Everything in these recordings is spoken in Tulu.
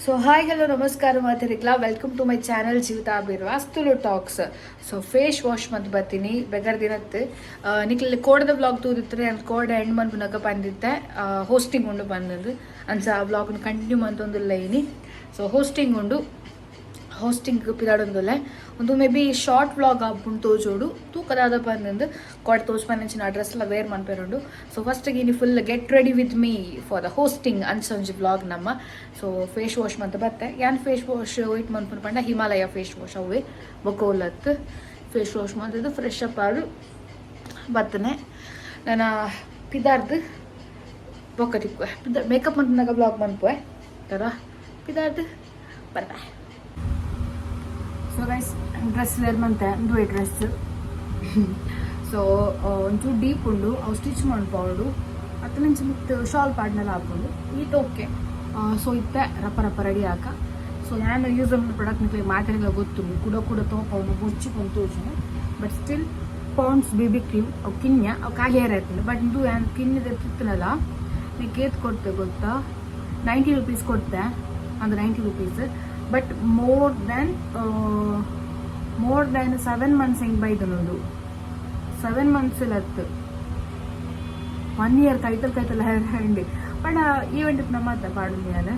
ಸೊ ಹಾಯ್, ಹಲೋ, ನಮಸ್ಕಾರ ಮಾತೆರೆಗ್ಲ. Welcome to my channel Jeevitha Birwas Tulu talks. So face wash ಮಂತ್ ಬರ್ತೀನಿ ಬೆಗರ್ ದಿನತ್ತು. ನಿಕ್ಲೆ ಕೋಡದ ವ್ಲಾಗ್ ತೂದಿತ್ತರೆ, ನಾನು ಕೋಡ ಎಂಡ್ ಮನ್ಪುನಗ ಬಂದಿತ್ತೆ, ಹೋಸ್ಟಿಂಗ್ ಉಂಡು ಬಂದದ್ದು. ಅಂಚ ಆ ವ್ಲಾಗ್ನ ಕಂಟಿನ್ಯೂ ಮಂತೊಂದುಲ್ಲ ಇನಿ. ಸೊ ಹೋಸ್ಟಿಂಗ್ ಉಂಡು, ಹೋಸ್ಟಿಂಗ್ ಪಿದಾಡೊಂದುಲ್ಲೆ. ಒಂದು ಮೇ ಬಿ ಶಾರ್ಟ್ ವ್ಲಾಗ್ ಆಪುಂಡು ತೋಜೋಡು. ತೂಕದಾದ ಬಂದಂದು ಕೋಡೆ ತೋಜ್ಪನಂಚಿನ ಡ್ರೆಸ್ ಎಲ್ಲ ವೇರ್ ಮನ್ಪೆರುಂಡು. ಸೊ ಫಸ್ಟ್ ಇನಿ full get ready with me for the hosting ಅಂಚ ಒಂಜಿ ವ್ಲಾಗ್ ನಮ್ಮ. ಸೊ ಫೇಸ್ ವಾಶ್ ಮಂತ ಬತ್ತೆ. ಯಾನ್ ಫೇಸ್ ವಾಶ್ ಒಯ್ಟ್ ಮನ್ಪುನ ಪಂಡ ಹಿಮಾಲಯ ಫೇಸ್ ವಾಶ್, ಅವೇ ಬೊಕೋಲತ್ತು. ಫೇಸ್ ವಾಶ್ ಮಂತದ್ದು ಫ್ರೆಶ್ ಅಪ್ ಆದು ಬತ್ತನೆ. ನನ್ನ ಪಿದಾರ್ದು ಬೊಕ್ಕ ತಿಕ್ಕು. ಮೇಕಪ್ ಮಂತನಾಗ ವ್ಲಾಗ್ ಮನ್ಪುವೆ ತರ. ಪಿದಾರ್ದು ಬರ್ಬಾಯ್. ಸೊ ಗೈಸ್, ಡ್ರೆಸ್ ವೇರ್ ಮಂತೆ. ಉಂದುವೆ ಡ್ರೆಸ್. ಸೊ ಒಂಚೂರು ಡೀಪ್ ಉಂಡು, ಅವು ಸ್ಟಿಚ್ ಮನ್ಪವಡು. ಅತ್ತನಂಚ ಮಿತ್ತು ಶಾಲ್ ಪಾಡ್ನೆಲ್ಲ ಹಾಕೊಂಡು ಈತ್ ಓಕೆ. ಸೊ ಇತ್ತೆ ರಪ್ಪ ರಪ್ಪ ರೆಡಿ ಆಕ. ಸೊ ನಾನು ಯೂಸ್ ಮಾಡೋ ಪ್ರಾಡಕ್ಟ್ ನಿಮಗೆ ಮಾತೆರೆಗ್ಲ ಗೊತ್ತುಂಡು. ಕುಡ ಕುಡ ತೋಪವನು ಬೊಚ್ಚಿ ಕೊಂತು ತೋಜುನು. But still Pond's BB cream, ಅವು ಕಿನ್ಯ, ಅವು ಖಾಲಿ ಆಯ್ತಂಡು. ಬಟ್ ಇದು ಯಾನ್ ಕಿನ್ಯದ ತಿತ್ತನಲ್ಲ, ನಿಕ್ಕೆ ಏತ್ ಕೊಡ್ತೆ ಗೊತ್ತಾ? 90 ರುಪೀಸ್ ಕೊಡ್ತೆ. ಅಂದ್ರೆ 90 rupees, but more than 7 months ಹೆಂಗೆ ಬೈದನೊಂದು. 7 ಮಂತ್ಸ್ ಇಲ್ಲ, ಒನ್ ಇಯರ್ ಕೈತಲ್ ಕೈತಲ್ ಹಂಡಿ. ಬಟ್ ಈವೆಂಟ್ ನಮ್ಮ ಪಾಡು ಯಾನ್.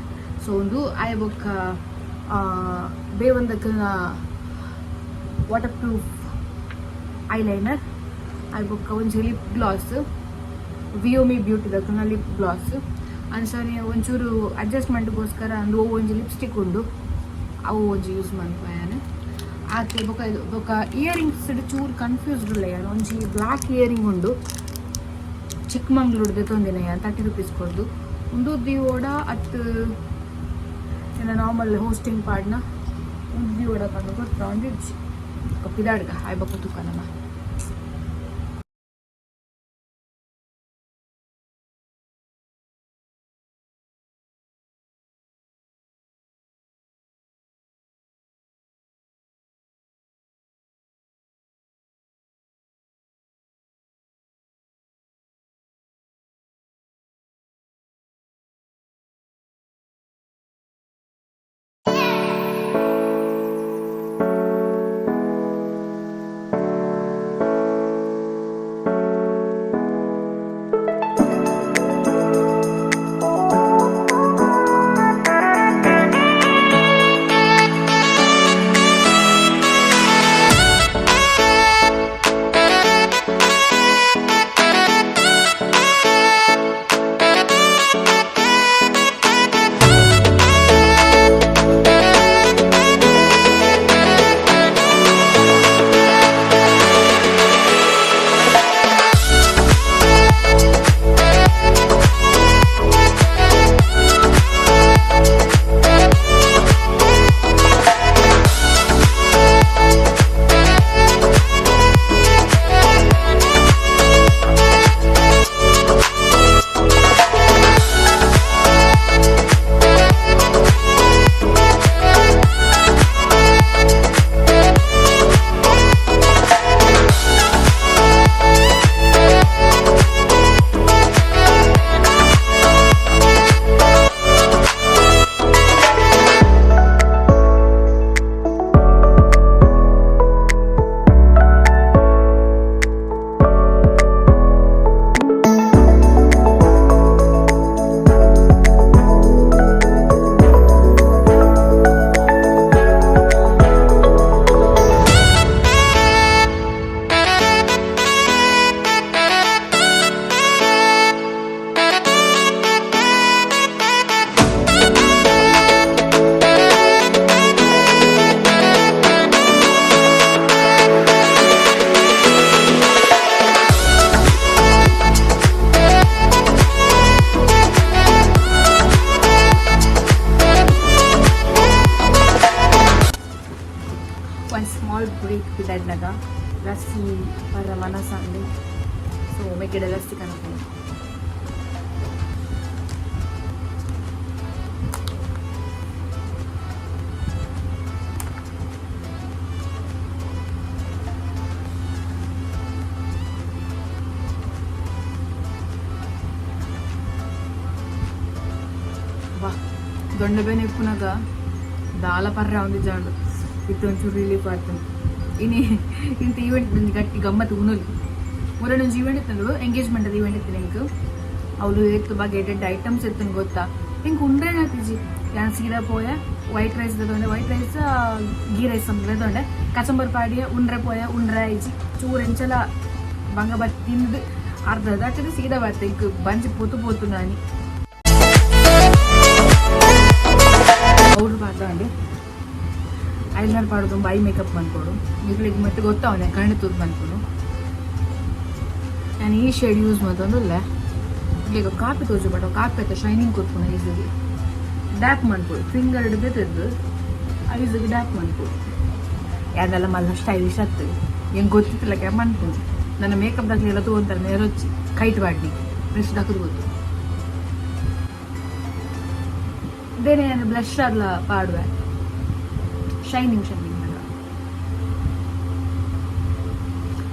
ಸೊ ಒಂದು ಆಯ ಬೊಕ್ಕ ಬೇವಂದಕ್ಕನ ವಾಟರ್ ಪ್ರೂಫ್ ಐಲೈನರ್, ಆಯ್ ಬೊಕ್ಕ ಒಂಜಿ ಲಿಪ್ ಗ್ಲಾಸ್, ವಿಯೋಮಿ ಬ್ಯೂಟಿ ದಕ್ಕನ ಲಿಪ್ ಗ್ಲಾಸ್. ಅಂಚನೆ ಒಂಚೂರು ಅಡ್ಜಸ್ಟ್ಮೆಂಟ್ಗೋಸ್ಕರ ಒಂದು ಒಂಜಿ ಲಿಪ್ಸ್ಟಿಕ್ ಉಂಡು, ಅವು ಒಂಜಿ ಯೂಸ್ ಮನ್ಪುವೆ. ಆತೆ. ಬೊಕ ಇದು ಬೊಕ ಇಯರಿಂಗ್ಸ್ ಚೂರು ಕನ್ಫ್ಯೂಸ್ಡ್ ಉಳ್ಳೆ ಯಾನ್. ಒಂಜಿ ಬ್ಲ್ಯಾಕ್ ಇಯರಿಂಗ್ ಉಂಡು, ಚಿಕ್ಕಮಂಗ್ಳೂರ್ದು ದೆತೊಂದಿನ ಯಾನ್, 30 ರುಪೀಸ್ ಕೊರ್ದು. ಉಂದು ದಿವೋಡ ಅತ್ ಏನ ನಾರ್ಮಲ್ ಹೋಸ್ಟಿಂಗ್ ಪಾಡ್ನ ಉಂದು ದಿವೋಡ ಪಂದ್ ಗೊತ್ತೊಂದು ಇಜ್ಜಿ. ಪಿದಾಡ್ಗ ಆಯ್ ಬೊಕ್ಕ ತೂಕ ನಮ. ಒನ್ ಸ್ಮಾಲ್ ಬ್ರೇಕ್ ಪಿದಾಡ್ನಾಗ ಲಸ್ಸಿ ಪರ ಮನಸ್ಸಂದು. ಸೊ ಮೆಗ್ಗೆಡ ಲಸ್ಸಿ ಕನಪುಂಡು. ವಾ, ದೊಣ್ಣೆ. ದೊಂಡೆ ಬೇನೆ ಇಪ್ಪುನಾಗ ದಾಲ ಪರ್ರೆ ಒಂದಿಜಾಂಡು ಇತ್ತು ಒಂಚೂರು ರಿಲೀಫ್ ಆಯ್ತು. ಇನಿ ಇಂತ ಈವೆಂಟ್ ಒಂಜಿ ಗಟ್ಟಿ ಗಮ್ಮತ್ತು ಉಣಲಿ. ಮೊರನೆ ಒಂಜಿ ಈವೆಂಟ್ ಇತ್ತು, ಎಂಗೇಜ್ಮೆಂಟ್ ಅದು ಈವೆಂಟ್ ಇತ್ತು ಎಂಕ್. ಅವಳು ಏತ್ ಬಗೆ ಎಡ್ಡೆ ಐಟಮ್ಸ್ ಇತ್ತು ಗೊತ್ತಾ? ಎಂಕ್ ಉಂಡ್ರೆ ಆತಿಜಿ. ಯಾನ್ ಸೀದಾ ಪೋಯೆ, ವೈಟ್ ರೈಸ್ ದೊಂಡೆ, ವೈಟ್ ರೈಸ್ ಗೀ ರೈಸ್ ದೊಂಡೆ, ಕಚಂಬರ್ ಪಾಡಿಯ ಉಂಡ್ರೆ ಪೋಯ. ಉಂಡ್ರೆ ಆಯ್ಜಿ. ಚೂರು ಎಂಚಲ ಬಂಗ ಬತ್ತಿ ತಿಂದು ಅರ್ಧ ದಾಟದು ಸೀದಾ ಬತ್ತೆ. ಇಂಕ್ ಬಂಜಿ ಪೋತು ಪೋತು ನಾನಿ ಪೌಡ್ರ್ ಪಾಡ್ದಾಂಡು, ಐಲೈನರ್ ಪಾಡೋದು, I makeup ಮನ್ಪೊಡು. ನಿಕ್ಲೆಗ್ ಮತ್ತೆ ಗೊತ್ತಾವನೆ ಕಣ್ಣು ತೂದು ಮನ್ಪುನು. ನಾನು ಈ ಶೇಡ್ ಯೂಸ್ ಮಲ್ತೊಂದುಲ್ಲೆ. ಈಗ ಕಾಪಿ ತೋಜು, ಬಟ್ ಕಾಪಿ ಆಯ್ತು ಶೈನಿಂಗ್ ಕೊರ್ಪುನ. ಐಸ್ಗೆ ಡ್ಯಾಪ್ ಮನ್ಪೊಡು, ಫಿಂಗರ್ ಹಿಡ್ದು ಐಸ್ಗೆ ಡ್ಯಾಪ್ ಮನ್ಪೊಡು. ಯಾವ್ದೆಲ್ಲ ಮಲ್ಲ ಸ್ಟೈಲಿಶ್ ಆತು ಹೆಂಗೆ ಗೊತ್ತಿತ್ತಿಲ್ಲ ಮನ್ಪುನು. ನನ್ನ ಮೇಕಪ್ ದಾಗಲೆಲ್ಲ ತಗೊಂತಾರೆ ನೇರೊಚ್ಚಿ ಕೈಟ್ ಬಾಡ್ನಿ ಬ್ರಷ್ ದಾಕುದು ಗೊತ್ತು. ಇದೇನೆ ಬ್ಲಷ್ ಅಲ್ಲ ಪಾಡುವೆ, ಶೈನಿಂಗ್ ಶೈನಿಂಗ್.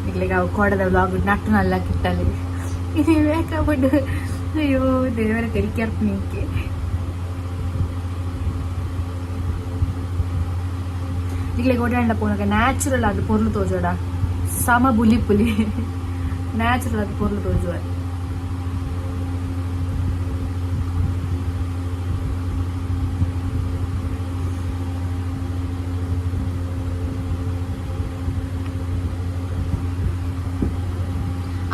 ನಿಕ್ಲೆಗ್ ಅವು ಕೋಡದ ವ್ಲಾಗ್ ನಟ್ಟು ನಲ್ಲ ಕಿಟ್ಟಲ್ಲಿ ಇದು ಮೇಕಪ್. ಅಯ್ಯೋ ದೇವರ, ತೆರಿಕೆ ನಿಂಕೆ. ನಿಕ್ಲೆಗ್ ಓಡಾಂಡ ಪೋನಗ ನ್ಯಾಚುರಲ್ ಆದ್ ಪೊರ್ಲು ತೋಜೋಡ. ಸಮ ಬುಲಿ ಪುಲಿ ನ್ಯಾಚುರಲ್ ಆದ್ ಪೊರ್ಲು ತೋಜುವ.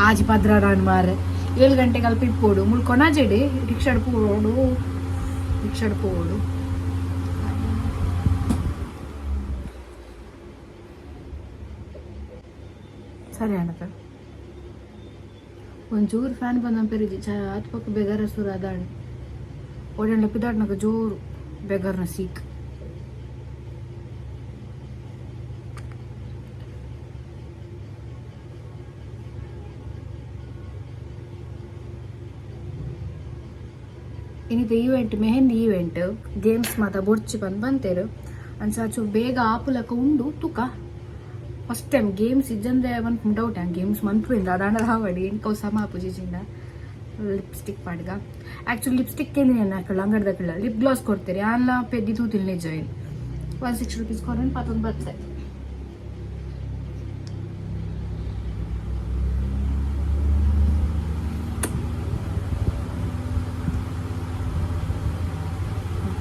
ಆಜಿ ಪದ್ರಾಡ್ ಮಾರೆ, 7 ಗಂಟೆಗೆ ಅಲ್ಪ ಇಪ್ಪೋಡು. ಮುಲ್ ಕೊನಾಜೆಡೆ ರಿಕ್ಷಾಡ್ ಪೋಡು, ರಿಕ್ಷಾಡ್ ಪೋಡು. ಸರಿ ಅಣ್ಣತ ಒಂಚೂರು ಫ್ಯಾನ್ ಬಂದ ಪೆರಿಜಿ ಆತ್ ಪಕ್ಕ ಬೆಗರ ಸುರ ಅದಾಂಡ್. ಓಡಂಡ ಪಿದಾಡ್ನಾಗ ಜೋರು ಬೆಗರ್ನ ಸೀಕ್. ಇನ್ನಿತ ಈವೆಂಟ್ ಮೆಹಂದಿ ಈವೆಂಟ್ ಗೇಮ್ಸ್ ಮಾತ ಬೊಡ್ಚಿ ಬಂದು ಬಂತೇರು. ಅಂಚ ಚೂರು ಬೇಗ ಆಪುಲಕ ಉಂಡು ತುಕ. ಫಸ್ಟ್ ಟೈಮ್ ಗೇಮ್ಸ್ ಇಜ್ಜಂದೆ ಮನ್ಪುಂಡು ಡೌಟ್. ಗೇಮ್ಸ್ ಮನ್ಪುಂಡು ಅದಾಂಡ ಹಾವಡಿ ಎಂಕವು ಸಮ ಆಪುಜಿಜಿಂಡ. ಲಿಪ್ಸ್ಟಿಕ್ ಪಾಡ್ಗ. ಆ್ಯಕ್ಚುಲಿ ಲಿಪ್ಸ್ಟಿಕ್ ಏನೇನು ಹಾಕಲ್ಲ, ಅಂಗಡಿದಾಕಲ್ಲ ಲಿಪ್ ಗ್ಲಾಸ್ ಕೊಡ್ತೀರಿ. ಆನ್ಲ ಪೆದ್ದಿ ತೂತಿಲ್ಲ ನಿಜ. 160 ರುಪೀಸ್ ಕೊರನ್ ಪತ್ತೊಂದು ಬತ್ತೆ.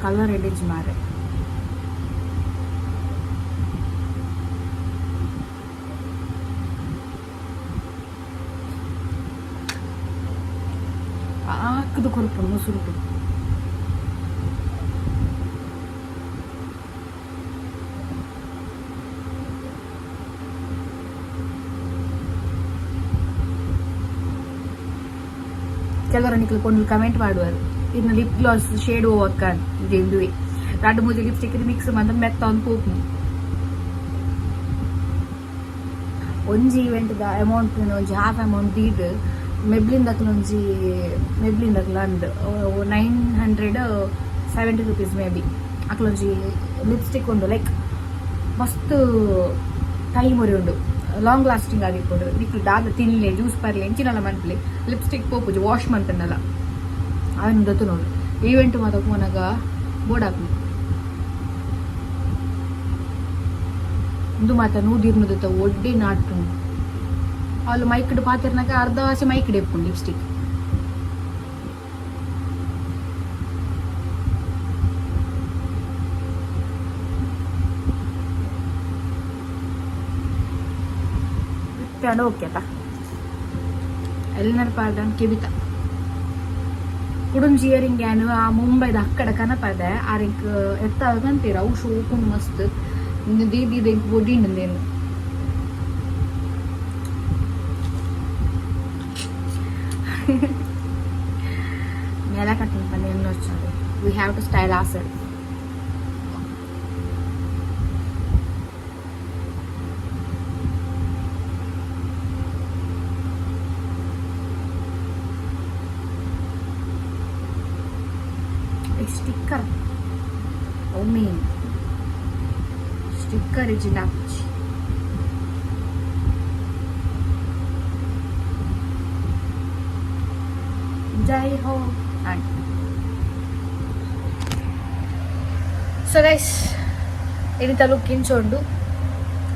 ಕಲರ್ ಎಡಿಜ್ ಮಾರೆ. ಆಕದು ಕೊರ್ಪುಂಡು ಮುಸುರುಟು. ಕೆಲವರು ನಿಕ್ಲು ಪೊಣ್ಣು ಕಮೆಂಟ್ ಮಾಡುವರು, ಇನ್ನು ಲಿಪ್ ಗ್ಲಾಸ್ ಶೇಡ್ ಹೋಗಕ್ಕ ಇಂದುವೆ. ರಡ್ಡು ಮೂಜಿ ಲಿಪ್ಸ್ಟಿಕ್ ಮಿಕ್ಸ್ ಮಂದ ಮೆತ್ತ ಒಂದು ಪೋಪು. ಒಂಜಿ ಈವೆಂಟ್ ದ ಅಮೌಂಟ್ ಒಂಜಿ ಹಾಫ್ ಅಮೌಂಟ್ ದೀದ್ ಮೆಬ್ಲಿನ್ ದಕ್ಲ ಒಂಜಿ ಮೆಬ್ಲಿನ್ ದಕ್ಲ ಅಂದ್ 970 ರುಪೀಸ್ ಮೇ ಬಿ. ಅಕ್ಲೊಂಜಿ ಲಿಪ್ಸ್ಟಿಕ್ ಉಂಡು, ಲೈಕ್ ಮಸ್ತ್ ಟೈಮ್ ಒರಿ ಉಂಡು, ಲಾಂಗ್ ಲಾಸ್ಟಿಂಗ್ ಆಗಿಪ್ಪುಂಡು. ನಿಕ್ಲು ದಾದ ತಿನ್ಲೆ, ಜ್ಯೂಸ್ ಪರ್ಲೆ, ಎಂಚಿನಲ ಮನ್ಪುಲೆ, ಲಿಪ್ಸ್ಟಿಕ್ ಪೋಪುಜಿ ವಾಶ್ ಮಂತಂಡಲ. ಅವೆನ್ ದತ್ತು ನೋಡು. ಈವೆಂಟ್ ಮಾತ ಪೋನಗ ಬೋಡಾಪುಂಡು. ಉಂದು ಮಾತ ನೂದಿರ್ನುದತ್ತ ಒಡ್ಡೆ ನಾಟುಂಡು. ಅವ್ಲು ಮೈಕ್ಡ್ ಪಾತೆರ್ನಗ ಅರ್ಧ ವಾಸಿ ಮೈಕ್ಡ್ ಇಪ್ಪುಂಡು ಲಿಪ್ಸ್ಟಿಕ್. ಓಕೆ ಅತ್ತ ಎಲ್ಲರ ಪಾಡ್ದಾನ್ ಕೆಬಿತ ಕುಡುಂಜಿ ಇಯರಿಂಗ್ ಯಾನು ಆ ಮುಂಬೈದ ಅಕ್ಕಡ ಕನಪದೆ. ಆರಿಂಕ್ ಎತ್ತ ಅಂತೀರ, ಅವು ಶೋಕುಂಡು ಮಸ್ತ್ ದೀದಿ ಎಂಕ್ ಬೊಡ್ಡಿಂಡು. ನೆಲ ಕಟ್ಟಿನ ಬಂದು వచ్చింది. We have to style ourself. Sticker, oh main sticker ಇಜ್ಜಿಂಡ. ಜೈ ಹೋ. ಅಂಡ್ ಸೊ ಗೈಸ್, ಇನಿತ ಲುಕ್ ಇಂಚ ಉಂಡು.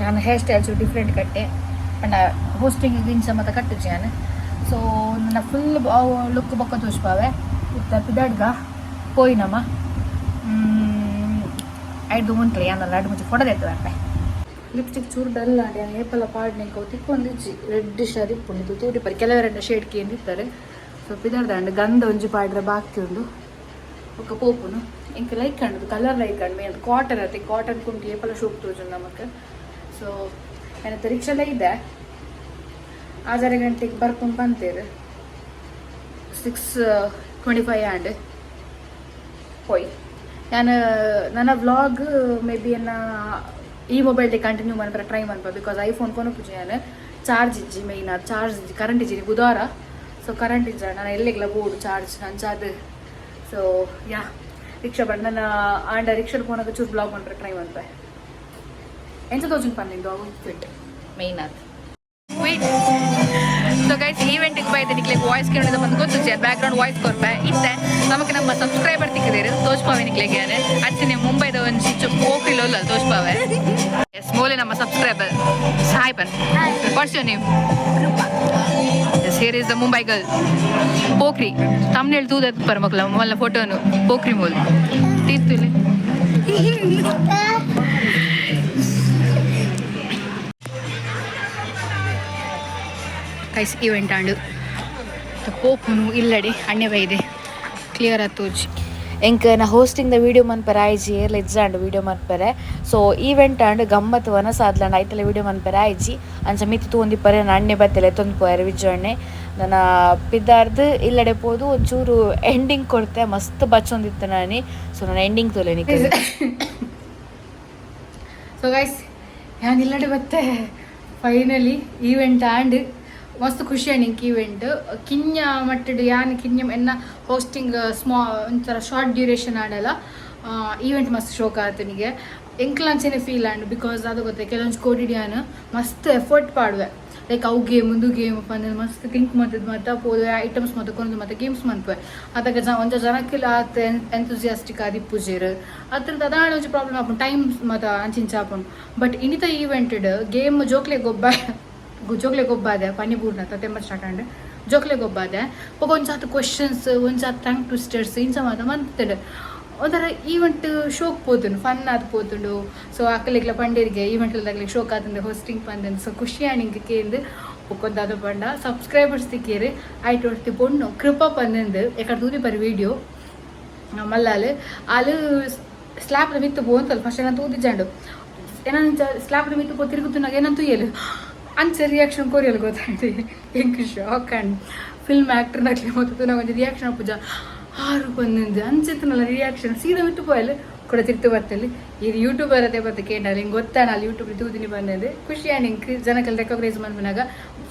ನಾನು ಹೇರ್ ಸ್ಟೈಲ್ಸ್ ಡಿಫ್ರೆಂಟ್ ಕಟ್ಟೆ ಪಂಡ ಹೋಸ್ಟಿಂಗ್ ಇಂಚ ಮತ್ತೆ ಕಟ್ಟುಜಿ ನಾನು. ಸೊ ನನ್ನ ಫುಲ್ ಲುಕ್ ಬೊಕ್ಕ ತೋಜ್ಪಾವೆ. ಇತ್ತ ಪಿದಡ್ಗ ಪೋಯಿನಮ್ಮ ಐದು ಮುಂತ್ಲೆ ಯಾನಲ್ಲ ಅಡು ಮುಂಚೆ ಫೋಟೋ ದೆತ್ತು ಬರ್ಪೆ. ಲಿಪ್ಸ್ಟಿಕ್ ಚೂರು ಡಲ್ ಆಂಡ್. ಯಾನ್ ಏಪಲ ಪಾಡ್ನೆಂಕ ಅವು ತಿಕ್ಕೊಂದಿಜ್ಜಿ. ರೆಡ್ ಶರ್ ಇಪ್ಪುಂಡು ತೂಟಿಪರ್ ಕೆಲವೆರಡ ಶೇಡ್ ಕೇಂದಿತ್ತಾರೆ. ಸೊ ಪಿದರ್ದಾಂಡ್ ಗಂಧ ಒಂಜಿ ಪಾಡ್ರೆ ಬಾಕಿ ಉಂಡು. ಬೊಕ್ಕ ಪೋಪುನು. ಎಂಕ್ ಲೈಕ್ ಆಂಡ್, ಕಲರ್ ಲೈಕ್ ಆಂಡ್. ಮೇನ್ ಕಾಟನ್ ಅತ್ತೆ, ಕಾಟನ್ ಕುಂಟಿ ಏಪಲ ಶೋಕ್ ತೋಜುಂಡು ನಮಕ್. ಸೊ ಏನತ್ತ ರಿಕ್ಷಾಲ ಇದೆ, 6:30 ಗಂಟೆಗೆ ಬರ್ಕೊಂಡು ಬಂತೇರು. 6:25 ಆಂಡ್. ಪೋಯ್ ನಾನು ನನ್ನ ವ್ಲಾಗ್ ಮೇ ಬಿ ಎನ್ನ ಈ ಮೊಬೈಲ್ ಕಂಟಿನ್ಯೂ ಮನ್ಪರ ಟ್ರೈ ಮನ್ಪ, because iPhone ಕೊನೊಪುಜಿ ಯಾನ್. ಚಾರ್ಜ್ ಇಜ್ಜಿ, ಮೇಯ್ನ್ ಅದು ಚಾರ್ಜ್ ಇಜ್ಜಿ, ಕರೆಂಟ್ ಇಜ್ಜಿ ಬುಧವಾರ. ಸೊ ಕರೆಂಟ್ ಇಜ್ಜ, ನಾನು ಎಲ್ಲೆಗ್ಲ ಬೋಡು ಚಾರ್ಜ್ ಅಂಚಾದ್. ಸೊ ಯಾ, ರಿಕ್ಷಾ ಬಟ್ ನನ್ನ ಆಂಡ ರಿಕ್ಷಾ ಪೋನಾಗ ಚೂರು ವ್ಲಾಗ್ ಮನ್ಪರ ಟ್ರೈ ಮನ್ಪೆ. ಎಂತ ತೋಜುನ್ ಪನ್ನಿಂದು ಔಟ್ಫಿಟ್ ಮೇಯ್ನ್ ಅದು. ವೇಟ್. ಸೊ ಗೈಸ್, ಈವೆಂಟ್ಗೆ ಬೈದೆ. ನಿಕ್ಲೆಗ್ ವಾಯ್ಸ್ ಕೇಳಿದ ಬಂದು ಗೊತ್ತು, ಬ್ಯಾಕ್ ಗ್ರೌಂಡ್ ವಾಯ್ಸ್ ಕೊರ್ಪೆ. ಇತ್ತೆ ನಮಕ್ ನಮ್ಮ ಸಬ್ಸ್ಕ್ರೈಬರ್ ತಿಕ್ಕಿದೇರು, ತೋಜ್ಪಾವೆ ನಿಕ್ಲೆಗ್ ಯಾನೆ. ಅಚ್ಚನೆ ಮುಂಬೈದ ಒಂಜಿ ಪೋಕ್ರಿ ಲೋಲ್ಲ ತೋಜ್ಪಾವೆ. ಎಸ್, ಮೋಲೆ ನಮ್ಮ ಸಬ್ಸ್ಕ್ರೈಬರ್. ಹಾಯ್ ಪನ್. What's your name? Yes, here is the Mumbai girl. ಪೋಕ್ರಿ thumbnail ತೂದ ಪರ ಮಕ್ಕಳ ಮಲ್ಲ ಫೋಟೋನು. ಪೋಕ್ರಿ ಮೋಲ್ ತೀರ್ತುಲೆ. ಗೈಸ್, ಈವೆಂಟ್ ಆಂಡು, ಪೋಪುನು ಇಲ್ಲಡಿ. ಅಣ್ಣೆ ಬೈದೆ, ಕ್ಲಿಯರ್ ಆತೋಜಿ. ಎಂಕ್ ನಾ ಹೋಸ್ಟಿಂಗ್ ದ ವೀಡಿಯೋ ಮನ್ಪೆರೆ ಆಯ್ಜಿ, ಏರ್ಲ ಇಜ್ಜಾಂಡ್ ವೀಡಿಯೋ ಮನ್ಪೆರೆ. ಸೊ ಈವೆಂಟ್ ಆಂಡ್, ಗಮ್ಮತ್ ವನಸ್ ಆದ್ಲಂಡ್, ಐತಲ ವೀಡಿಯೋ ಮನ್ಪೆರೆ ಆಯ್ಜಿ. ಅಂಚ ಮಿತ್ತ್ ತೂವೊಂದಿಪ್ಪರೆ. ಅಣ್ಣೆ ಬತ್ತೆಲೆ ಎತ್ತೊಂದು ಪೋಯೆರ್ ವಿಜ್ಜು ಅಣ್ಣೆ. ನನ ಪಿದಾರ್ದ್ ಇಲ್ಲಡೆ ಪೋದು ಒಂಚೂರು ಎಂಡಿಂಗ್ ಕೊರ್ತೆ. ಮಸ್ತ್ ಬಚ್ಚೊಂದಿತ್ತು ನಾನಿ. ಸೊ ನಾನು ಎಂಡಿಂಗ್ ತೋಲೆ ನಿಕ್ಕ್. ಸೊ ಗೈಸ್, ಯಾನ್ ಇಲ್ಲಡೆ ಬತ್ತೆ. ಫೈನಲಿ ಈವೆಂಟ್ ಆಂಡ್, ಮಸ್ತ್ ಖುಷಿ ಆಂಡ್ ಇಂಕ್. ಈವೆಂಟ್ ಕಿನ್ಯ ಮಟ್ಟಡ್ ಯಾನ್ ಕಿನ್ಯ ಎನ್ನ ಹೋಸ್ಟಿಂಗ್ ಸ್ಮಾ ಒಂಥರ ಶಾರ್ಟ್ ಡ್ಯೂರೇಷನ್ ಆಡಲ್ಲ, ಈವೆಂಟ್ ಮಸ್ತ್ ಶೋಕ್ ಆತನಿಗೆ. ಎಂಕ್ಲಂಚನೆ ಫೀಲ್ ಆಂಡ್, because ಅದು ಗೊತ್ತೆ, ಕೆಲವೊಂಜಿ ಕೋಡಿಡ್ ಯಾನ್ ಮಸ್ತ್ ಎಫರ್ಟ್ ಪಾಡುವೆ. ಲೈಕ್ ಅವು ಗೇಮ್, ಒಂದು ಗೇಮ್ ಪಂದ್ ಮಸ್ತ್ ಥಿಂಕ್ ಮತ್ತದ ಮತ್ತೆ ಪೋದು ಐಟಮ್ಸ್ ಮತ್ತೆ ಕೊನೊಂದು ಮತ್ತೆ ಗೇಮ್ಸ್ ಮನ್ಪುವೆ. ಅದಕ್ಕೆ ಜ ಒಂಜ ಜನಕ್ಕೆಲ್ಲ ಆತ್ ಎಂಥೂಸಿಯಾಸ್ಟಿಕ್ ಆದಿಪ್ಪುಜೆರ್. ಅದ್ರದ್ದು ಅದಾಣ ಒಂಜಿ ಪ್ರಾಬ್ಲಮ್ ಆಪುಂಡು, ಟೈಮ್ ಮತ ಅಂಚಿಂಚ ಆಪುಂಡು. ಬಟ್ ಇನಿತ ಈವೆಂಟೆಡ್ ಗೇಮ್ ಜೋಕ್ಲೆ ಗೊಬ್ಬ, ಜೋಕ್ಲೆ ಗೊಬ್ಬಾದೆ. ಪನಿ ಬೂರ್ನ ತೆಂಬ ಸ್ಟಾರ್ಟ್ ಆಂಡ್. ಜೋಕ್ಲೆ ಗೊಬ್ಬಾದೆ. ಬೊಕ ಒಂಜಾತ್ ಕ್ವಶನ್ಸ್, ಒಂಜಾತ್ ಟಂಗ್ ಟ್ವಿಸ್ಟರ್ಸ್ ಇಂಚ ಮಾತ ಮಂತ್ಂಡ್. ಒಂಥರ ಈವೆಂಟ್ ಶೋಕ್ ಪೋತುಂಡು, ಫನ್ ಆದ್ ಪೋತುಂಡು. ಸೊ ಅಕ್ಕಲೆಗ್ಲ ಪಂಡೇರಿಗೆ ಈವೆಂಟ್ ಅಗ್ಲಿಗೆ ಶೋಕ್ ಆತಂದೆ ಹೋಸ್ಟಿಂಗ್ ಪಂದೆಂದು. ಸೊ ಖುಷಿ ಆಂಡ್ ಇಂಕ್ ಕೇಂದ್. ಬೊಕ್ಕೊಂದಾದ ಪಂಡ ಸಬ್ಸ್ಕ್ರೈಬರ್ಸ್ ತಿಕ್ಕೇರು. ಐಟ್ ಒರ್ತಿ ಪೊಣ್ಣು ಕೃಪಾ ಪಂದೆಂದು ಎಕಡೆ ತೂದಿ ಪರಿ ವೀಡಿಯೋ ಮಲ್ಲಾಲ್. ಆಲು ಸ್ಲ್ಯಾಪ್ ಮಿತ್ತು ಪೋಂತಲ್. ಫಸ್ಟ್ ಏನಂತ ತೂದಿಜ್ಜಾಂಡು. ಏನಂತ ಸ್ಲ್ಯಾಪ್ ಮಿತ್ತು ಪೋ ತಿರುಗುತ್ತುನಾಗ ಏನಂತ ತುಯ್ಯಲು ಅಂಚ ರಿಯಾಕ್ಷನ್ ಕೊರಿಯಲ್ ಗೊತ್ತಾಯ್ತು. ಎಂಕ್ ಶಾಕ್ ಆಂಡ್. ಫಿಲ್ಮ್ ಆ್ಯಕ್ಟರ್ನಕ್ಲೆ ಮೊತ್ತ ಒಂಜಿ ರಿಯಾಕ್ಷನ್ ಪೂಜ ಆರು ಬಂದಂದು ಅಂಚೆತ್ತನಲ್ಲ ರಿಯಾಕ್ಷನ್. ಸೀದಾ ಬಿಟ್ಟು ಪೋಯಲ್ ಕೂಡ ತಿರ್ತು ಬರ್ತಲ್ಲಿ. ಇದು ಯೂಟ್ಯೂಬರ್ ಅದೇ ಬತ್ತ ಕೇಂದ್ರ ಹಿಂಗೆ ಗೊತ್ತಾನ ಅಲ್ಲಿ ಯೂಟ್ಯೂಬ್ ತೂದಿನಿ ಬಂದದ್ದು. ಖುಷಿ ಆಂಡ್ ಇಂಕ್ ಜನಕ್ಕೆಲ್ಲ ರೆಕಗ್ನೈಸ್ ಮನ್ಪುನಾಗ.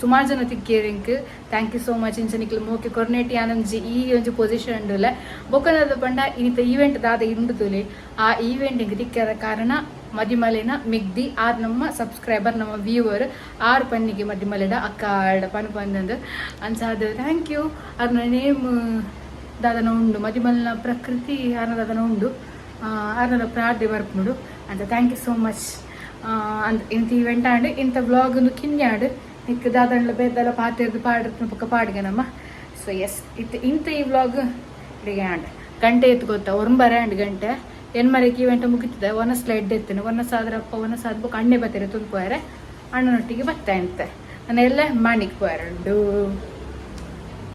ಸುಮಾರು ಜನ ತಿಕ್ಕೇರ್ ink. Thank you so much. ಇಂಚ ನಿಕ್ಲು ಮೋಕೆ ಕೊರ್ನೆಟಿ ಆನಂಜಿ ಈ ಒಂಜಿ ಪೊಸಿಷನ್ ಉಂಡುಲೆ. ಬೊಕ್ಕನದ ಪಂಡ ಇನಿತ ಈವೆಂಟ್ ದಾದ ಇಂಡು ತುಲೆ. ಆ ಈವೆಂಟ್ ಇಂಕ್ ತಿಕ್ಕದ ಕಾರಣ ಮದಿಮಲೆನ ಮಿಗ್ದಿ. ಆರ್ ನಮ್ಮ ಸಬ್ಸ್ಕ್ರೈಬರ್, ನಮ್ಮ ವ್ಯೂವರ್. ಆರು ಪನ್ನಿಗೆ ಮದಿಮಲೆಡ ಅಕ್ಕ ಆಡ ಪನ್ ಪಂದಂದು ಅಂಚಾದ thank you. ಅರ್ನ ನೇಮ್ ದಾದನ ಉಂಡು, ಮದಿಮಲ್ನ ಪ್ರಕೃತಿ ಆರ್ನ ದಾದನ ಉಂಡು, ಆರ್ನ ಪ್ರಾರ್ಥನೆ ಬರ್ಪುಂಡು ಅಂತ. Thank you so much ಅಂತ. ಇಂಥ ಇವೆಂಟ್ ಆಂಡ್, ಇಂಥ ವ್ಲಾಗ್ ಒಂದು ಕಿನ್ಯಾಡ್ ನಿಕ್ ದಾದಂಡ್ಲ ಬೇದಲ ಪಾತೆರ್ದು ಪಾಡಿರ್ತ ಪಕ್ಕ ಪಾಡ್ಗೆ ನಮ್ಮ. ಸೊ ಎಸ್, ಇತ್ತು ಇಂಥ ಈ ವ್ಲಾಗ್ ಇಡಿಗೆ ಆಂಡ್. ಗಂಟೆ ಎತ್ತು ಗೊತ್ತಾ? ಒರಂಬರೆ ಆಂಡ್ ಗಂಟೆ. ಎನ್ಮರೆಗೆ ಈವೆಂಟ್ ಮುಗಿತದೆ. ಒನ ಸ್ಲೈಡ್ ಎತ್ತೇನೆ. ಒನ ಸಾದ್ರಪ್ಪ ಒನ ಸಾದ್ಬೇಕು. ಅಣ್ಣೆ ಬತ್ತಾರೆ, ತುಲ್ಪೋಯರೆ. ಅಣ್ಣನೊಟ್ಟಿಗೆ ಬತ್ತ ಅಂತೆ. ನಾನು ಎಲ್ಲ ಮಾಣಿಕ್ ಪೋಯರುಂಡು.